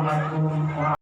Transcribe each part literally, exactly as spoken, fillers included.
Assalamualaikum warahmatullahi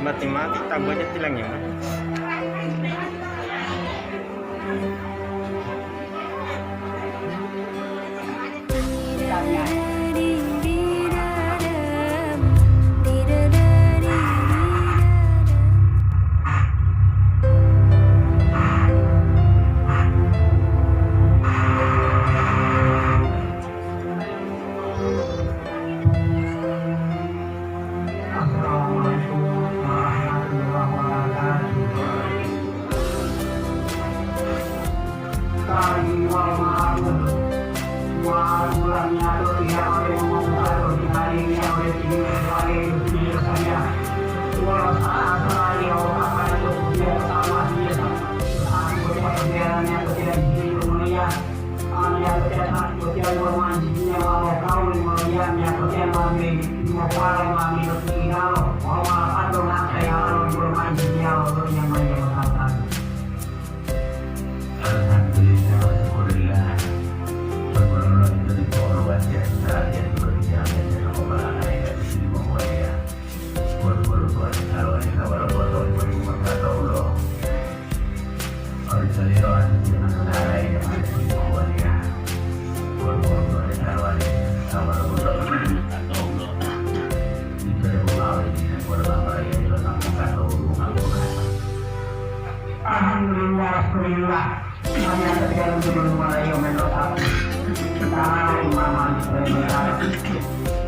Mati-mati tabuhanya tilangi. Assalamualaikum warahmatullahi wabarakatuh. Kami wau maaf. Wau lamiyalo tidak ada yang mau berkata di hari ini oleh ini oleh itu saya. Wau saat saya wau akan bersedia sama dia sama. Aku berpikir yang tidak dihitung mulia. Ami atau tidak, atau tidak bermain di dunia, walau kau yang mulia, ami atau tidak, mami, mau parah, mami, bertinggal, mau malah atau nak saya, bermain di dunia, walau yang main, yang main. Alhamdulillah, wa syukurillah. Berbulan itu di pondok wajah, saat yang berjalan, yang mau malah naik, di sini mau mulia. Buru-buru tuan, kalau ada kabar, buat orang yang mau kata Allah. Alhamdulillah, alhamdulillah. Hanya terjadi di rumah yang menetap. Tanah rumah manusia yang menetap.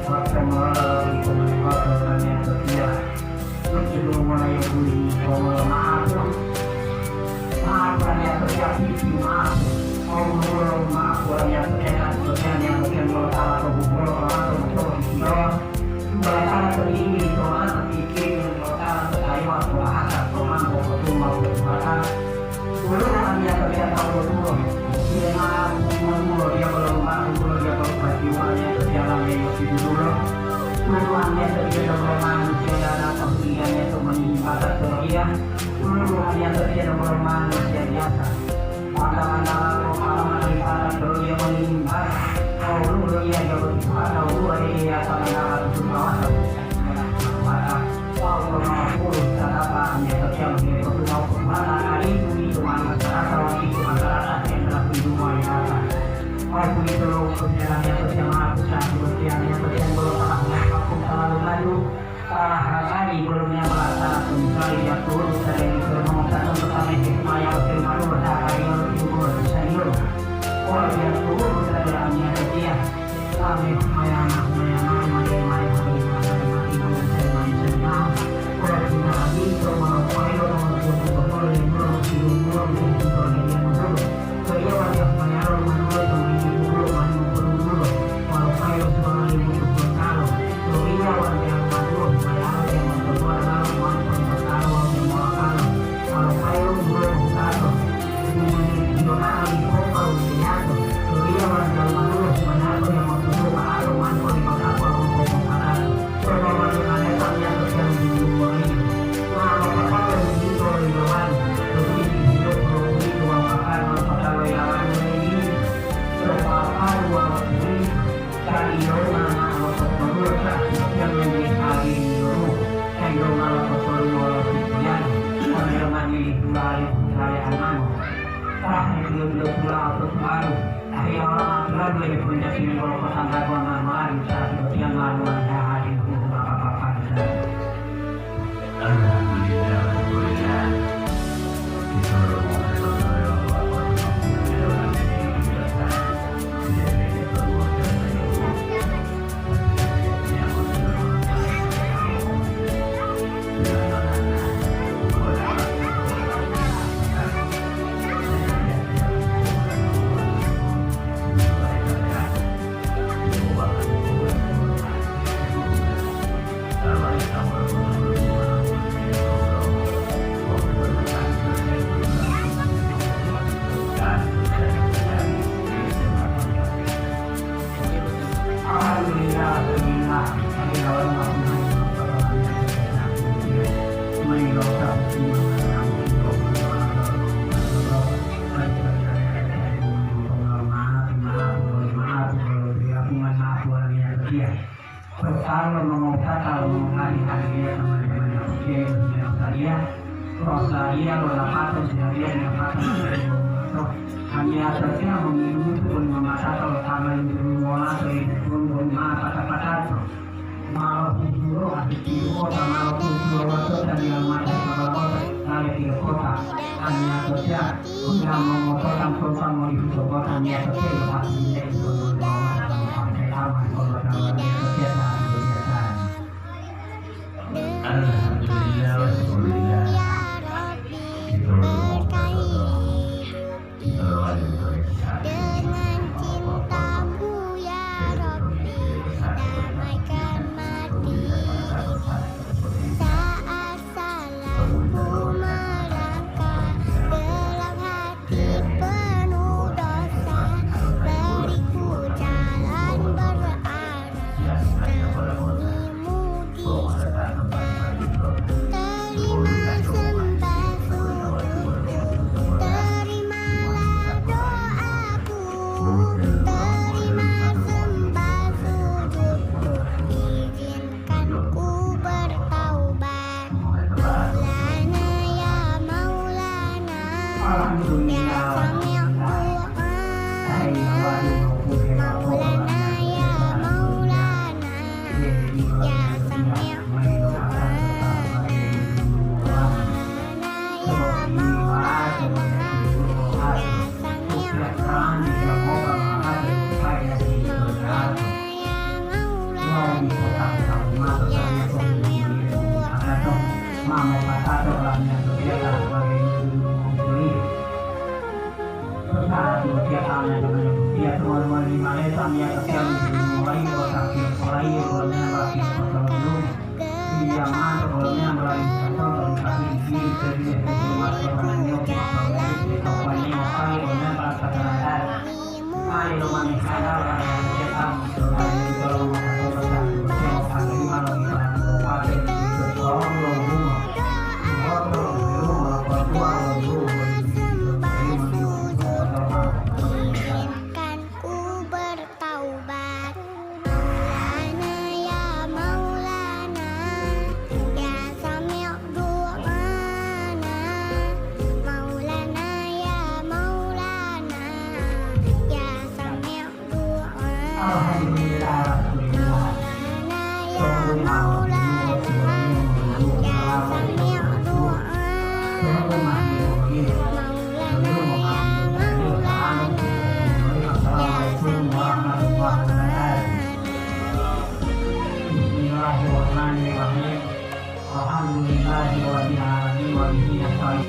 Waktu mulai itu, waktu yang setia. Maaf, maaf, maaf, maaf. Guru hanya sekedar nomor manusia biasa. Mata-mata pemahaman daripada dunia melimpah. Kau dulu ia jauh di sana, dua ia sama dalam sukawasa. Mata, kau pernah puluh catatan yang terjadi di pertemuan mata kali itu, itu manusia atau itu masyarakat yang telah hidup melimpah. Kau begitu loh, perjalanan yang terjadi, aku tak berjalan yang terjadi, belum pernah mengapa pun terlalu maju. Salah rasani gulungiya mala salah tumisali yaturu salengi turungo satuntu kame hikmaya u Tirumanuwa ta kadiyalu ibubulo tisaliyo. Wolo yaturu salengi amiyatotiya. Kame hikmaya ma hikmaya mali mali mali mali mali mali mali mali mali mali mali. Wolo tinala bito molo koiyo molo tiyo molo kolo limuro molo tiyo molo molo tiyo molo. Loiya watiya humayalo manulo to malimutulo malimutulo, wawu payo suwanga limutu hulontalo. Loiya watiya manulo humayalo demo totola lalo mowali polipotalo wawu demo akalo, wawu payo mulo mohukato. Dunggongi tiyo mao li popa u liyato. Loiya watiya manulo humayalo demo tutulo ma'ato mowali polipotalo wawu demo akalo. Alhamdulillah, alhamdulillah. Kalau mongowutata lo mongohali-haliya teman-teman Yahudi, Yahudi, Rosalia lo lapato seharian lapato. Hanya saja memilu pun mematata lo tama yuntu mola to yuntu pun ma pata-patato. Malo hijuro ati tiru kota malo pun lo wato dan yang mata kepala kota lale tiga kota. Hanya saja yang memotokan kota mau dihukum kota niat saja yang pasti tidak dihukum oleh Allah. Sampai aman kalau tangan dia saja tahan kebiasaan. Alhamdulillah, wa syukurillah. Kita berdoa kepada Allah. Kita berdoa kepada Allah. Dengan cintamu ya Rabbi, damaikan hati. Saat salahku melangkah, gelap hati penuh dosa, beriku jalan berarah. Terima sembah sujudku, terimalah doaku, terima sembah sujudku, izinkan ku bertaubat. Maulana ya Maulana, ya Sami'ud du'ana. Maulana ya Maulana, ya Sami'ud du'ana. Maulana ya Maulana, ya Sami'ud du'ana. Maulana ya Maulana, ya Sami'ud du'ana. Ku bertaubat. Maulana ya Maulana, ya Sami'ud du'ana. Maulana ya Maulana, ya Sami'ud du'ana. Alhamdulillah, Rasulullah. Maulana ya Maulana, ya Sami'ud du'ana. Maulana ya Maulana, ya Sami'ud du'ana. Bismillahirrahmanirrahim. Alhamdulillahi rabbil alamin wa bihi nasta'in.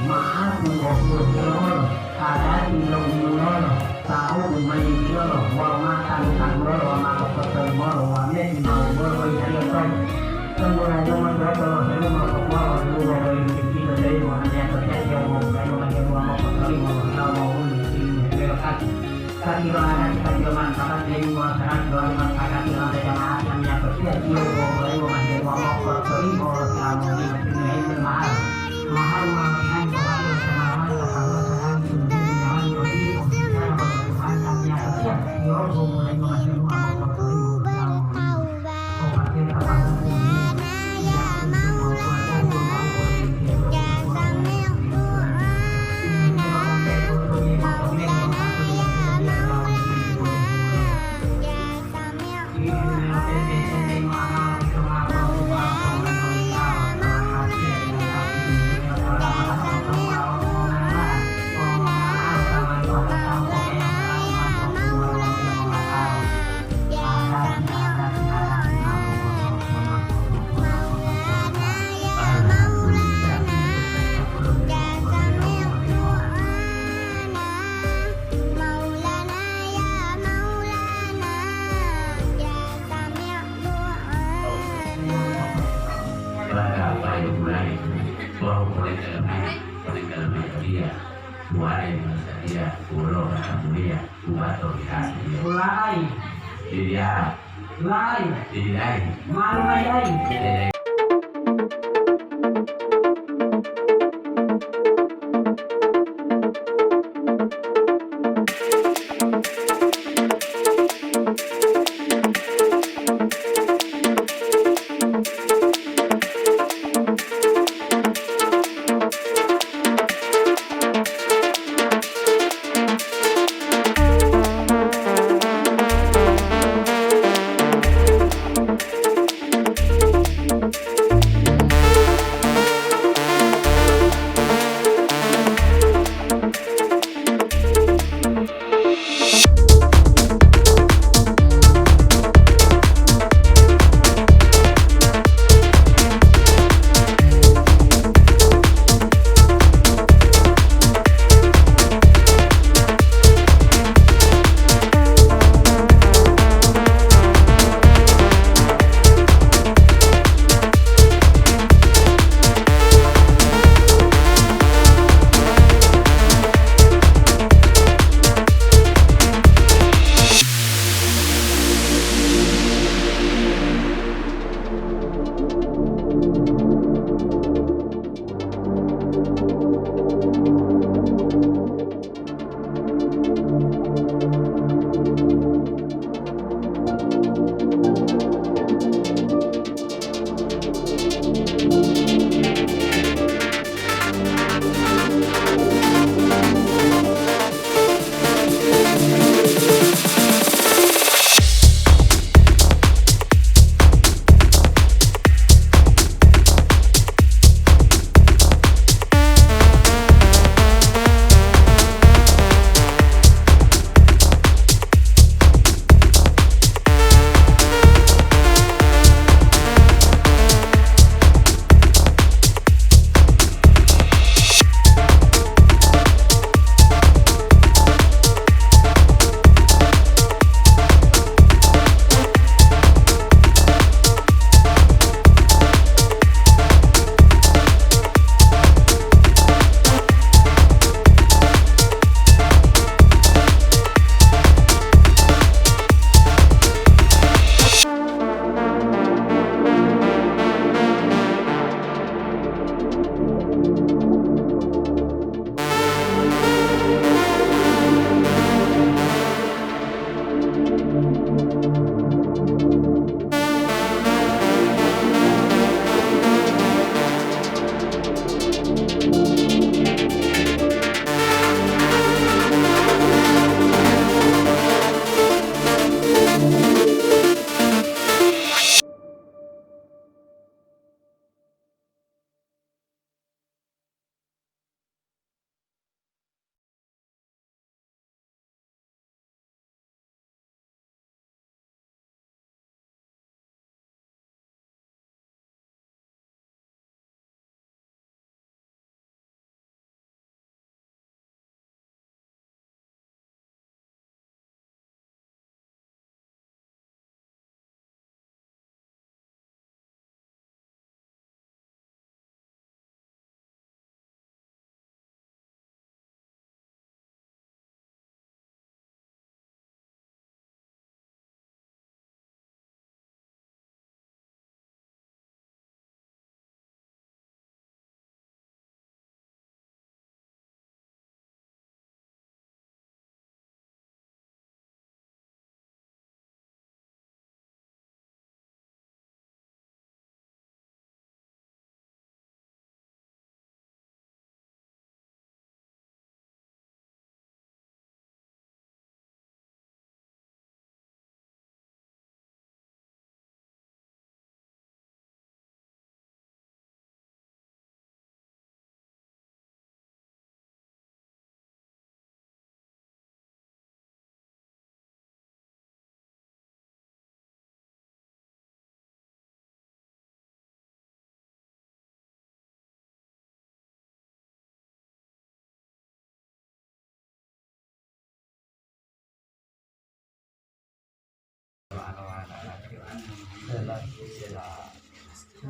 Ma'afu wa furqan. Adati lo umulolo. Ta'u umayiyolo. Wa ma talu-talulolo. Wa ma kokotolimolo. Wa meti mawumolo. Wa ihaliyo to. Tunggu-tunggu matuwa tolo helu ma kokuwa wa helu wa wa yunti-yunti to deyi wa hanya to cati wa ma bukayo ma helu wa ma kotolimolo. Wa ma wulu yunti-yunti helu kati. Sakilo adati, sakilo mantapati, deu wawu sananti lowali masakati lonto jama'ati amiyatotiya, tiyo bo bulayi womajaliwa mokotolimo lo tawu lima timiyayi ma'alu. Ma'alu ma pihanto hadiyo sanawanto haluwa sananti unti nyawanto dipo sisana bolo Tuhan amiyatotiya, tiyo bo bulayi womajaliwa mokotolimo lo tawu lima. Maulana ya Maulana, ya Sami'ud du'ana. Maulana ya Maulana, ya Sami'ud du'ana. Maulana ya Maulana, ya Sami'ud du'ana. Maulana ya Maulana, ya Sami'ud du'ana. Maulana ya Maulana, ya Sami'ud du'ana. Maulana ya Maulana, ya Sami'ud du'ana. Maka apa yang mulai? Bahwa mereka lemah, mereka lemah dia. Buaya yang merasa dia, ulo kata mulia. Ubato bihasi. Mulai. Iya. Lai. Iya. Malu mai ai. Iya.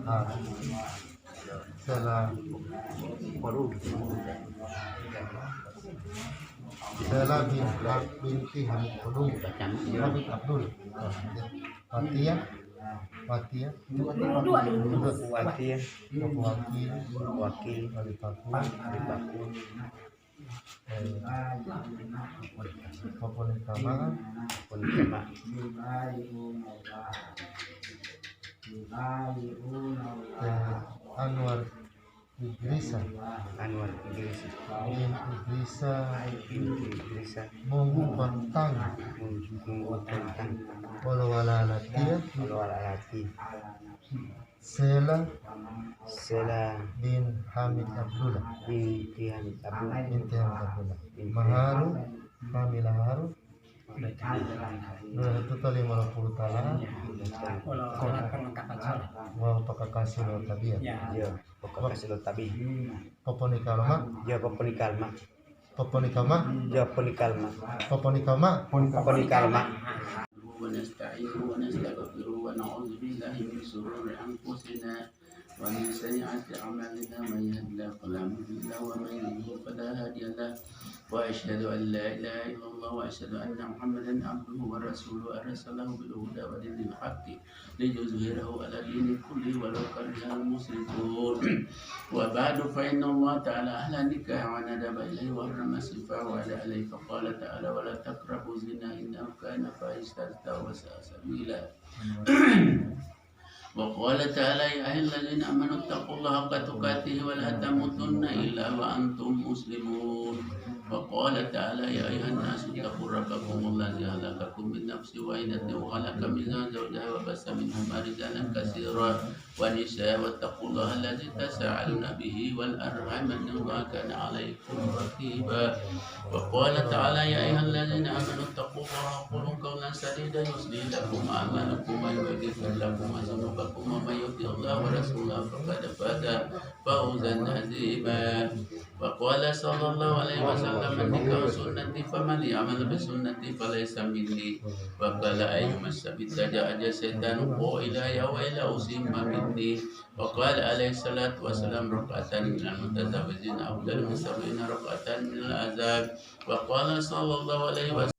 Ah. Sela Sela bin Ha-, binti Hamid Kodung. Hamid Abdul. Fatihah. Fatihah. Dua, dua, dua. Fatihah. Wakil. Wakil. Wali Paku. Wali Paku. Eh, Poponikama. Poponikama. Eh, Anwar Idrisa. Anwar Idrisa. Bin Idrisa. Bin Idrisa. Munggu Kontang. Munggu Kontang. Wolo walalatia. Wolo walalatia. Sela Sela bin Hamid Abdullah. Binti Hamid Abdullah. Binti Hamid Abdullah. Binti Maharu, Kamila Haru. Dua ratus lima puluh taala. Wolo, wolo perlengkapan sholat. Wau pakakasi lo tabiat. Ya. Iya, pakakasi lo tabiat. Poponikama. Iya, poponikama. Poponikama. Iya, poponikama. Poponikama. Poponikama. ونستعينه ونستغفره ونعوذ بالله من شرور أنفسنا ومن سيئات أعمالنا. من يهد الله فلا مضل له ومن يضلل فلا هادي له. وأشهد أن لا إله إلا الله وأشهد أن محمدا عبده ورسوله أرسله بالهدى ودين الحق ليظهره على الدين كله ولو كره المشركون. وبعد، فإن الله تعالى أحل النكاح وندب إليه وحرم السفاح وعدا عليه، فقال تعالى: ولا تقربوا الزنا إنه كان فاحشة وساء سبيلا. وقال تعالى: يا أيها الذين آمنوا اتقوا الله حق تقاته ولا تموتن إلا وأنتم مسلمون. وقال تعالى: يا أيها الناس اتقوا ربكم الذي خلقكم من نفس واحدة وخلق منها زوجها وبث منهما رجالا كثيرا ونساء واتقوا الله الذي تساءلون به والأرحام إن الله كان عليكم رقيبا. وقال تعالى: يا أيها الذين آمنوا اتقوا الله وقولوا قولا سديدا يصلح لكم أعمالكم ويغفر لكم ذنوبكم ومن يطع الله ورسوله فقد فاز فوزا عظيما. وقال صلى الله عليه وسلم: النكاح سنتي فمن لم يعمل بسنتي فليس مني. وقال: أيما السبت جاء الشيطان قائلا: يا ويله أسم مني. وقال عليه الصلاة والسلام: ركعتان من المتزوجين أفضل من سبعين ركعة من العذاب. وقال صلى الله عليه وسلم: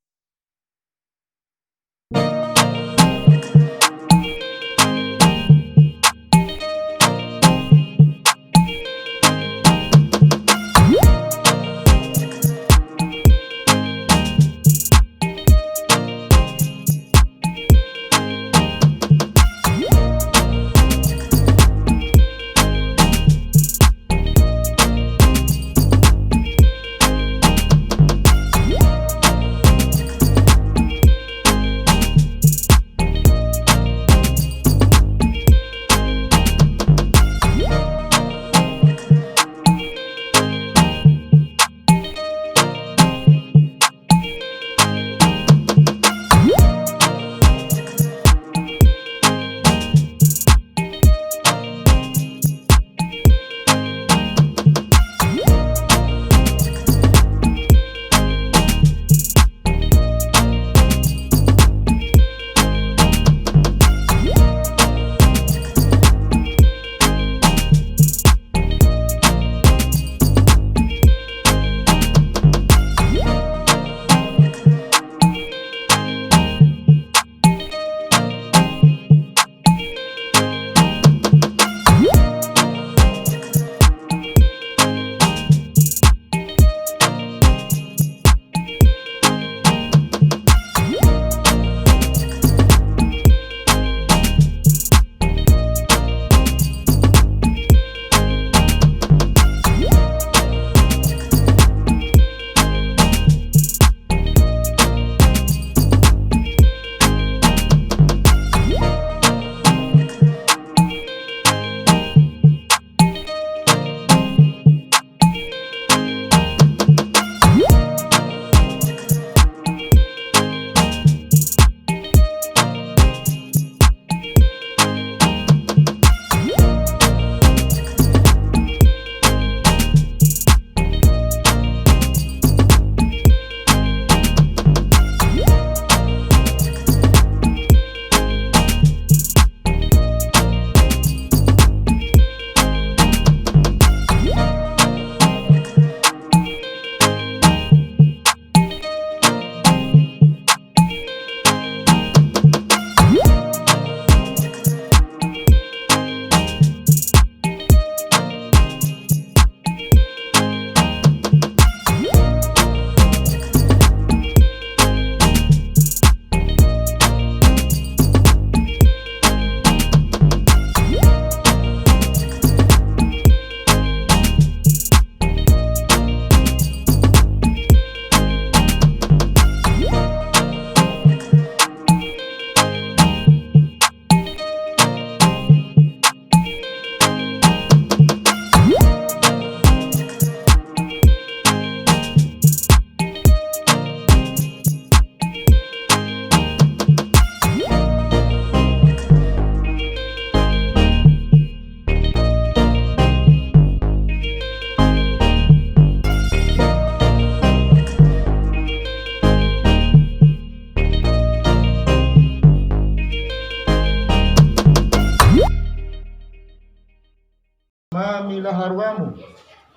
ma milaharuwamu,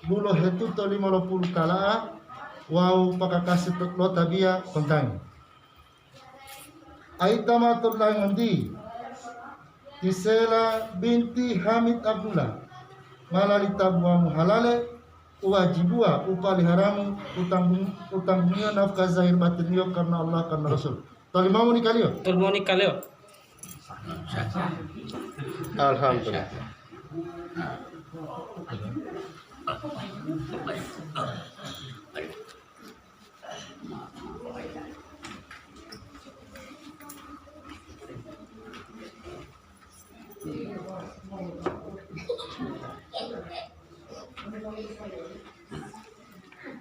dulo hetuto limolopulu tala'a wawu pakakasi to-, lo tabiya kontangi. Aita ma to dulangi ngontiti, ti Sela binti Hamid Abdullah, ma lali tabuwamu halale, u wajibuwa u paliharamu utanggung-, utanggungiyo nafkah zahir batiniyo karna Allah, karna Rasul. Tolimamu nikaliyo? Tolimamu nikaliyo. Alhamdulillah.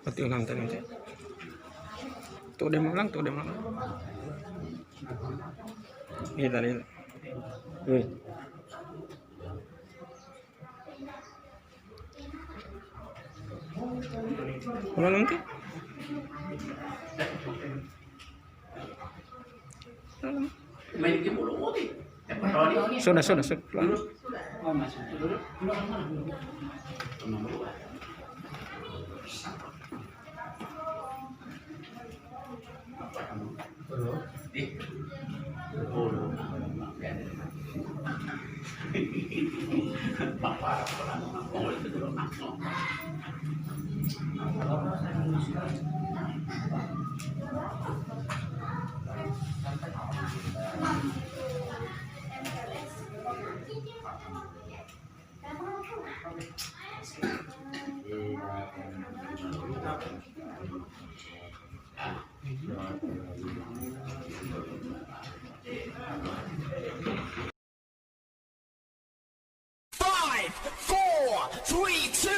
Pati ulang tadi, Cek. Tuh, dia mau ulang, tuh, dia mau ulang. Iya, tadi. Wih. Ulang, Cek. Ulang. Sudah, sudah, sudah. Pulang. Five, four, three, two.